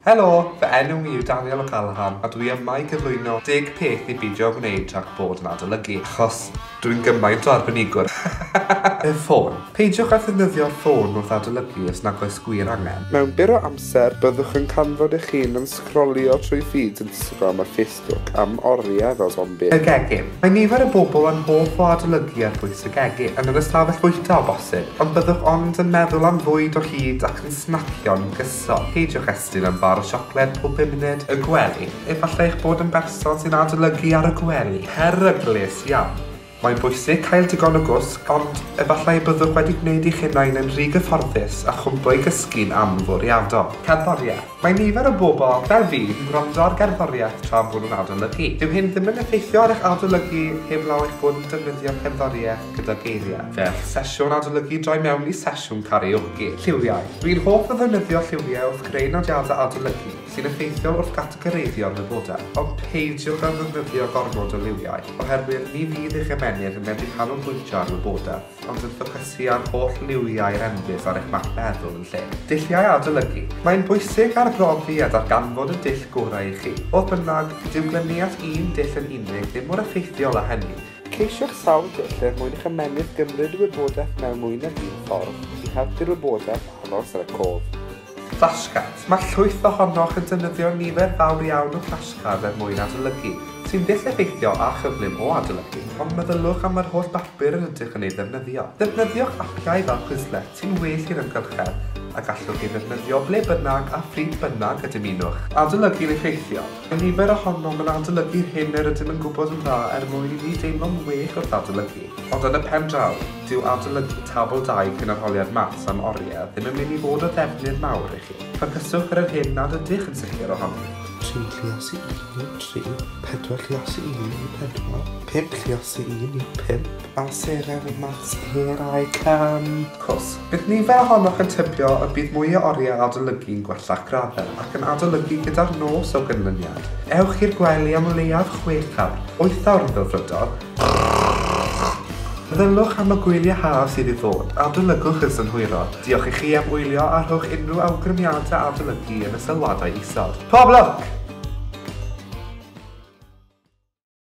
Helo, fy enw i yw Daniel O'Callaghan a dwi yma i gyflwyno 10 peth i beidio gwneud rhag bod yn adolygu, achos dwi'n gymaint o arbenigwr. Y ffôn. Peidiwch â ddefnyddio'r ffôn wrth adolygu os nag oes gwir angen. Mewn byr o amser, byddwch yn canfod eich hun yn sgrolio trwy feeds Instagram a Facebook am oriau fel zombie. Y gegin. Mae nifer y bobl yn hoff o adolygu ar bwys y gegin, yn yr ystafell fwyta o bosib, ond byddwch ond yn meddwl am fwyd o hyd ac yn snacio'n gyson. Peidiwch estyn am bar o siocled pob 5 munud. Y gwely. Efallai eich bod yn berson sy'n adolygu ar y gwely. Peryglus iawn. Mae'n bwysig cael digon o gwsg, ond efallai byddwch wedi gwneud eich hunain yn rhy gyfforddus a chwmpo i gysgu'n anfwriadol. Cerddoriaeth. Mae nifer o bobl, fel fi, yn gwrando ar gerddoriaeth tra bod nhw'n adolygu. Dyw hyn ddim yn effeithio ar eich adolygu heblaw eich bod yn defnyddio cerddoriaeth gyda geiriau. Fel sesiwn adolygu droi mewn i sesiwn karaoke. Lliwiau. Dwi'n hoff o ddefnyddio lliwiau wrth greu nodiadau adolygu sy'n effeithiol wrth gategoreiddio'r wybodaeth, ond peidiwch â ddefnyddio gormod o liwiau, oherwydd ni fydd eich ymennydd yn medru canolbwyntio ar wybodaeth, ond yn ffocysu ar holl liwiau'r enfys ar eich map meddwl yn lle. Dulliau adolygu. Mae'n bwysig arbrofi a darganfod y dull gorau i chi. Fodd bynnag, dyw glynu at un dull yn unig ddim mor effeithiol â hynny. Ceisiwch sawl dull er mwyn i'ch ymennydd gymryd y wybodaeth mewn mwy nag un ffordd i helpu'r wybodaeth aros ar y cof. Flashcards. Mae llwyth ohonoch yn defnyddio nifer fawr iawn o flashcards er mwyn adolygu, sy'n ddull effeithiol a chyflym o adolygu, ond meddylwch am yr holl bapur yr ydych yn ei ddefnyddio. Defnyddiwch apiau fel Quizlet sy'n well i'r amgylchedd a gallwch ei ddefnyddio ble bynnag a phryd bynnag y dymunwch. Adolygu'n effeithiol. Mae nifer ohonom yn adolygu'r hyn yr ydym yn gwybod yn dda er mwyn i ni deimlo'n well wrth adolygu. Ond yn y pen draw, dyw adolygu tabl 2 cyn arholiad maths am oriau ddim yn mynd i fod o ddefnydd mawr i chi. Ffocyswch ar yr hyn nad ydych yn sicr ohono. 3 lluosi 1 yw 3, 4 lluosi 1 yw 4, 5 lluosi 1 yw 5, a seren y maths, here I come. Cwsg. Bydd nifer ohonoch yn tybio y bydd mwy o oriau adolygu'n gwella'ch graddau ac yn adolygu gyda'r nos o ganlyniad. Ewch i'r gwely am o leiaf 6 awr, 8 awr yn ddelfrydol. Meddylwch am y gwyliau haf sydd i ddod, adolygwch yn synhwyrol. Diolch i chi am wylio a rhowch unrhyw awgrymiadau adolygu yn y sylwadau isod. Pob lwc!